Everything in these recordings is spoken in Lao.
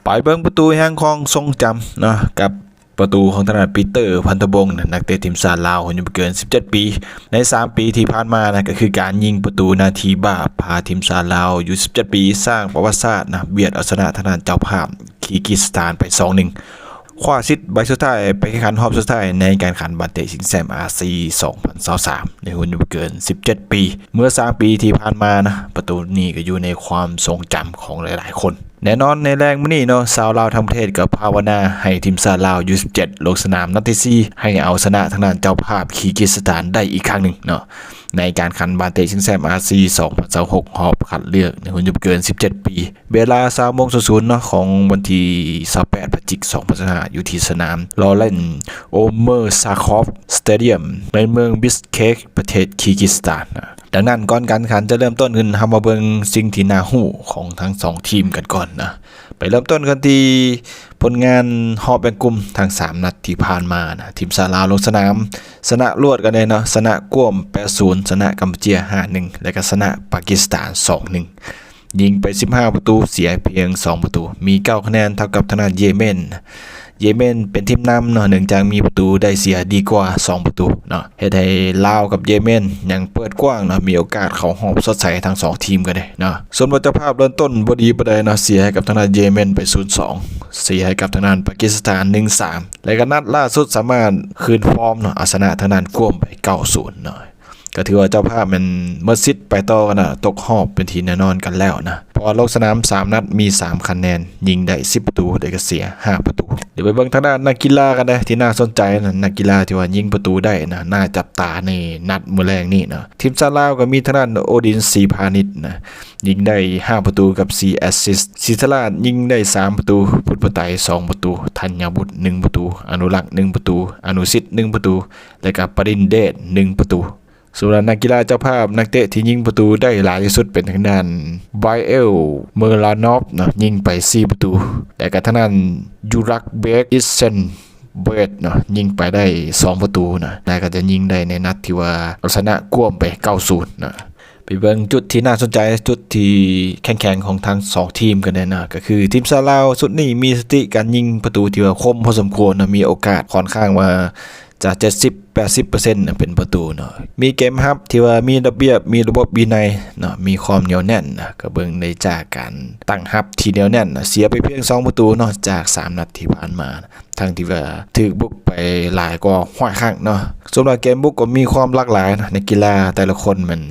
ໄປເບິ່ງປະຕູແຫ່ງຄວາມຊົງຈຳເນາະ ກັບປະຕູຂອງທາງດ້ານປີເຕີ ພັນທະວົງ ນະ ນັກເຕະທີມຊາດລາວ ອາຍຸບໍ່ເກີນສິບເຈັດປີ ໃນສາມປີທີ່ຜ່ານມານະ ກໍຄືການຍິງປະຕູໜ້າທີ່ບາບ ພາທີມຊາດລາວອາຍຸສິບເຈັດປີ ສ້າງປະຫວັດສາດນະ ບຽດເອົາຊະນະທາງດ້ານເຈົ້າພາບ ຄີກິສຖານ ໄປສອງໜຶ່ງ ຄວ້າສິດໃບສຸດທ້າຍໄປແຂ່ງຂັນຮອບສຸດທ້າຍໃນການແຂ່ງຂັນບານເຕະຊິງແຊ້ມອາຊີ ສອງພັນຊາວສາມ ໃນລຸ້ນອາຍຸບໍ່ເກີນສິບເຈັດປີ ເມື່ອສາມປີທີ່ຜ່ານມານະ ປະຕູນີ້ກໍຢູ່ໃນຄວາມຊົງຈຳຂອງຫຼາຍໆຄົນ. ແນ່ນອນໃນແລງມື້ນີ້ເນາະ ຊາວລາວທັງປະເທດກໍພາວະນາໃຫ້ທີມຊາດລາວ ຢູສິບເຈັດ ລົງສະໜາມນັດທີສີ່ ໃຫ້ເອົາຊະນະທາງດ້ານເຈົ້າພາບຄີກິສຖານໄດ້ອີກຄັ້ງໜຶ່ງເນາະ ໃນການແຂ່ງຂັນບານເຕະຊິງແຊ້ມອາຊີ ສອງພັນຊາວຫົກ ຮອບຄັດເລືອກໃນລຸ້ນອາຍຸບໍ່ເກີນສິບເຈັດປີ ເວລາຊາວໂມງສູນເນາະ ຂອງວັນທີຊາວແປດ ພະຈິກ ສອງພັນຊາວຫ້າ ຢູ່ທີ່ສະໜາມ Lauren Omer-Sakhov Stadium ໃນເມືອງບິສເຄກ ປະເທດຄີກິສຖານນະ. ດັ່ງນັ້ນ ກ່ອນການແຂ່ງຂັນຈະເລີ່ມຕົ້ນຂຶ້ນ ເຮົາມາເບິ່ງສິ່ງທີ່ໜ້າຮູ້ຂອງທັງສອງທີມກັນກ່ອນນະ. ໄປເລີ່ມຕົ້ນກັນທີ່ຜົນງານຮອບແບ່ງກຸ່ມທັງສາມນັດທີ່ຜ່ານມານະ. ທີມຊາດລາວລົງສະໜາມ ຊະນະລວດກັນເດ້ເນາະ, ຊະນະກວມ ແປດສູນ, ຊະນະກຳປູເຈຍ ຫ້າໜຶ່ງ ແລະກະຊະນະປາກິສຖານ ສອງໜຶ່ງ. ຍິງໄປສິບຫ້າປະຕູ ເສຍພຽງສອງປະຕູ ມີເກົ້າຄະແນນ ເທົ່າກັບທາງດ້ານເຢເມນ. ເຢເມນເປັນທີມນຳເນາະ ເນື່ອງຈາກມີປະຕູໄດ້ເສຍດີກວ່າສອງປະຕູເນາະ ເຮັດໃຫ້ລາວກັບເຢເມນຍັງເປີດກວ້າງເນາະ ມີໂອກາດເຂົ້າຮອບສົດໃສທັງສອງທີມກັນເດ້ເນາະ. ສ່ວນວ່າເຈົ້າພາບເລີ່ມຕົ້ນບໍ່ດີປານໃດເນາະ ເສຍໃຫ້ກັບທາງດ້ານເຢເມນໄປສູນສອງ ເສຍໃຫ້ກັບທາງດ້ານປາກິສຖານ ໜຶ່ງສາມ ແລະກະນັດລ່າສຸດສາມາດຄືນຟອມເນາະ ເອົາຊະນະທາງດ້ານກວມໄປ ເກົ້າສູນເນາະ. ກໍຖືວ່າເຈົ້າພາບແມ່ນໝົດສິດໄປຕໍ່ກັນນະ ຕົກຮອບເປັນທີ່ແນ່ນອນກັນແລ້ວນະ ເພາະວ່າລົງສະໜາມສາມນັດມີສາມຄະແນນ ຍິງໄດ້ສິບປະຕູ ແຕ່ກໍເສຍຫ້າປະຕູ. ດຽວໄປເບິ່ງທາງດ້ານນັກກິລາກັນເດ້ ທີ່ໜ້າສົນໃຈນະ ນັກກິລາທີ່ວ່າຍິງປະຕູໄດ້ນະ ໜ້າຈັບຕາໃນນັດມື້ແລງນີ້ນະ. ທີມຊາດລາວກໍມີທາງດ້ານໂອດິນ ສີພານິດນະ ຍິງໄດ້ຫ້າປະຕູກັບສີ່ແອັດຊິດ, ສີທະລາດຍິງໄດ້ສາມປະຕູ, ພຸດປະໄຕສອງປະຕູ, ທັນຍະວຸດໜຶ່ງປະຕູ, ອະນຸລັກໜຶ່ງປະຕູ, ອະນຸສິດໜຶ່ງປະຕູ ແລະກະປະດິນເດດໜຶ່ງປະຕູ. ສຳລັບນັກກິລາເຈົ້າພາບ ນັກເຕະທີ່ຍິງປະຕູໄດ້ຫຼາຍທີ່ສຸດເປັນທາງດ້ານ ໄບເອວ ເມີລານອບເນາະ ຍິງໄປສີ່ປະຕູ ແລະກະທາງດ້ານ ຢູຣັກເບກ ອິດເຊັນເບດເນາະ ຍິງໄປໄດ້ສອງປະຕູນະ ແລະກະຈະຍິງໄດ້ໃນນັດທີ່ວ່າເອົາຊະນະກວມໄປເກົ້າສູນນະ. ໄປເບິ່ງຈຸດທີ່ໜ້າສົນໃຈ ຈຸດທີ່ແຂງໆຂອງທັງສອງທີມກັນແດ່ນະ ກໍຄືທີມຊາດລາວຊຸດນີ້ມີສະຖິຕິການຍິງປະຕູທີ່ວ່າຄົມພໍສົມຄວນນະ ມີໂອກາດຂ້ອນຂ້າງວ່າ ຈະເຈັດສິບ ແປດສິບເປີເຊັນເປັນປະຕູເນາະ. ມີເກມຮັບທີ່ວ່າມີລະບຽບ ມີລະບົບວິໄນເນາະ ມີຄວາມໜຽວແໜ້ນນະ ກໍເບິ່ງໄດ້ຈາກການຕັ້ງຮັບທີ່ໜຽວແໜ້ນນະ. ເສຍໄປພຽງສອງປະຕູເນາະ ຈາກສາມນັດທີ່ຜ່ານມາ ທັງທີ່ວ່າຖືກບຸກໄປຫຼາຍກວ່າຮ້ອຍຄັ້ງເນາະ. ສ່ວນວ່າເກມບຸກກໍມີຄວາມຫຼາກຫຼາຍນະ ນັກກິລາແຕ່ລະຄົນມັນ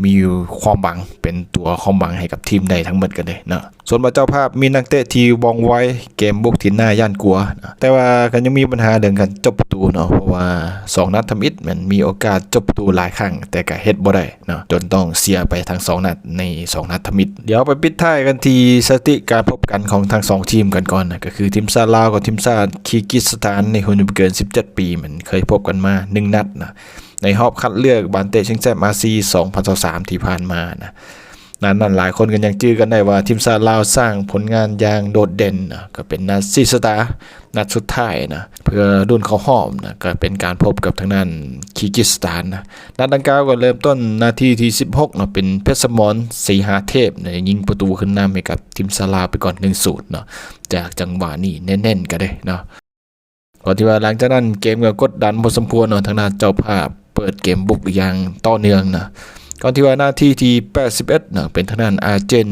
ມີຄວາມຫວັງ ເປັນຕົວຄວາມຫວັງໃຫ້ກັບທີມໄດ້ທັງໝົດກັນເດ້ເນາະ. ສ່ວນວ່າເຈົ້າພາບມີນັກເຕະທີ່ວ່ອງໄວ ເກມບຸກທີ່ໜ້າຢ້ານກົວ ແຕ່ວ່າກໍຍັງມີບັນຫາເລື່ອງການຈົບປະຕູເນາະ ເພາະວ່າສອງນັດທຳອິດແມ່ນມີໂອກາດຈົບປະຕູຫຼາຍຄັ້ງ ແຕ່ກໍເຮັດບໍ່ໄດ້ເນາະ ຈົນຕ້ອງເສຍໄປທັງສອງນັດໃນສອງນັດທຳອິດ. ດຽວໄປປິດທ້າຍກັນທີ່ສະຖິຕິການພົບກັນຂອງທັງສອງທີມກັນກ່ອນນະ ກໍຄືທີມຊາດລາວກັບທີມຊາດຄີກິສຖານ ໃນຮຸ່ນອາຍຸບໍ່ເກີນສິບເຈັດປີ ແມ່ນເຄີຍພົບກັນມາໜຶ່ງນັດນະ ໃນຮອບຄັດເລືອກບານເຕະຊິງແຊ້ມອາຊີ ສອງພັນຊາວສາມ ທີ່ຜ່ານມານະ. ນັ້ນນັ້ນ ຫຼາຍຄົນກໍຍັງຈື່ກັນໄດ້ວ່າ ທີມຊາດລາວສ້າງຜົນງານຢ່າງໂດດເດັ່ນນະ ກໍເປັນນັດຊີ້ຊະຕາ ນັດສຸດທ້າຍນະ ເພື່ອລຸ້ນເຂົ້າຮອບນະ ກໍເປັນການພົບກັບທາງດ້ານຄີກິສຖານນະ. ນັດດັ່ງກ່າວກໍເລີ່ມຕົ້ນນາທີທີສິບຫົກເນາະ ເປັນເພັດສະໝອນ ສີຫາເທບນະ ຍິງປະຕູຂຶ້ນນຳໃຫ້ກັບທີມຊາດລາວໄປກ່ອນ ໜຶ່ງສູນເນາະ ຈາກຈັງຫວະນີ້ແໜ້ນໆກັນເດ້ເນາະ. ກໍຖືວ່າຫຼັງຈາກນັ້ນເກມກໍກົດດັນພໍສົມຄວນເນາະ ທາງດ້ານເຈົ້າພາບເປີດເກມບຸກຢ່າງຕໍ່ເນື່ອງນະ ກ່ອນທີ່ວ່ານາທີທີແປດສິບເອັດເນາະ ເປັນທາງດ້ານອາເຈນ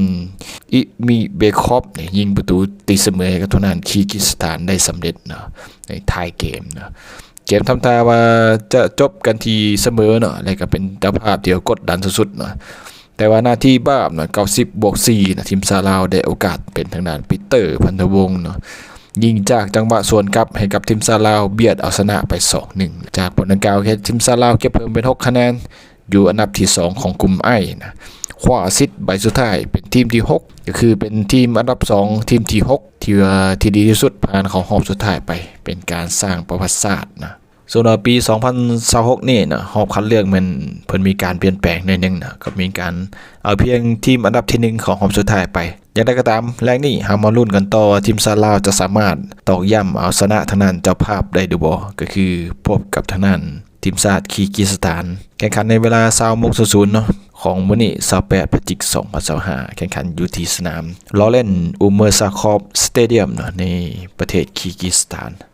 ອິມິເບຄອບ ຍິງປະຕູຕີສະເໝີໃຫ້ກັບທາງດ້ານຄີກິສຖານໄດ້ສຳເລັດເນາະ ໃນທ້າຍເກມເນາະ. ເກມທຳທ່າວ່າຈະຈົບກັນທີ່ສະເໝີເນາະ ແລະກໍເປັນເຈົ້າພາບທີ່ວ່າກົດດັນສຸດໆເນາະ. ແຕ່ວ່ານາທີບາບນະ ເກົ້າສິບບວກສີ່ນະ ທີມຊາດລາວໄດ້ໂອກາດ ເປັນທາງດ້ານປີເຕີ ພັນທະວົງເນາະ ຍິງຈາກຈັງຫວະສວນກັບໃຫ້ກັບທີມຊາດລາວ ບຽດເອົາຊະນະໄປ ສອງໜຶ່ງ. ຈາກຜົນດັ່ງກ່າວເຮັດທີມຊາດລາວເກັບເພີ່ມເປັນຫົກຄະແນນ ຢູ່ອັນດັບທີສອງຂອງກຸ່ມໄອນະ ຄວ້າສິດໃບສຸດທ້າຍເປັນທີມທີຫົກ ກໍຄືເປັນທີມອັນດັບສອງ ທີມທີຫົກ ທີ່ວ່າທີ່ດີທີ່ສຸດ ຜ່ານເຂົ້າຮອບສຸດທ້າຍໄປ ເປັນການສ້າງປະຫວັດສາດນະ. ສ່ວນວ່າປີສອງພັນຊາວຫົກນີ້ນະ ຮອບຄັດເລືອກແມ່ນເພິ່ນມີການປ່ຽນແປງໜ້ອຍໜຶ່ງນະ ກໍມີການເອົາພຽງທີມອັນດັບທີໜຶ່ງເຂົ້າຮອບສຸດທ້າຍໄປ. ຢ່າງໃດກໍຕາມ ແລງນີ້ເຮົາມາລຸ້ນກັນຕໍ່ວ່າທີມຊາດລາວຈະສາມາດຕອກຢ້ຳເອົາຊະນະທາງດ້ານເຈົ້າພາບໄດ້ຫຼືບໍ່ ກໍຄືພົບກັບທາງດ້ານທີມຊາດຄີກິສຖານ. ແຂ່ງຂັນໃນເວລາຊາວໂມງສູນເນາະ ຂອງມື້ນີ້ ຊາວແປດ ພະຈິກ ສອງພັນຊາວຫ້າ ແຂ່ງຂັນຢູ່ທີ່ສະໜາມ Lauren Umersakov Stadium ເນາະ ໃນປະເທດຄີກິສຖານ.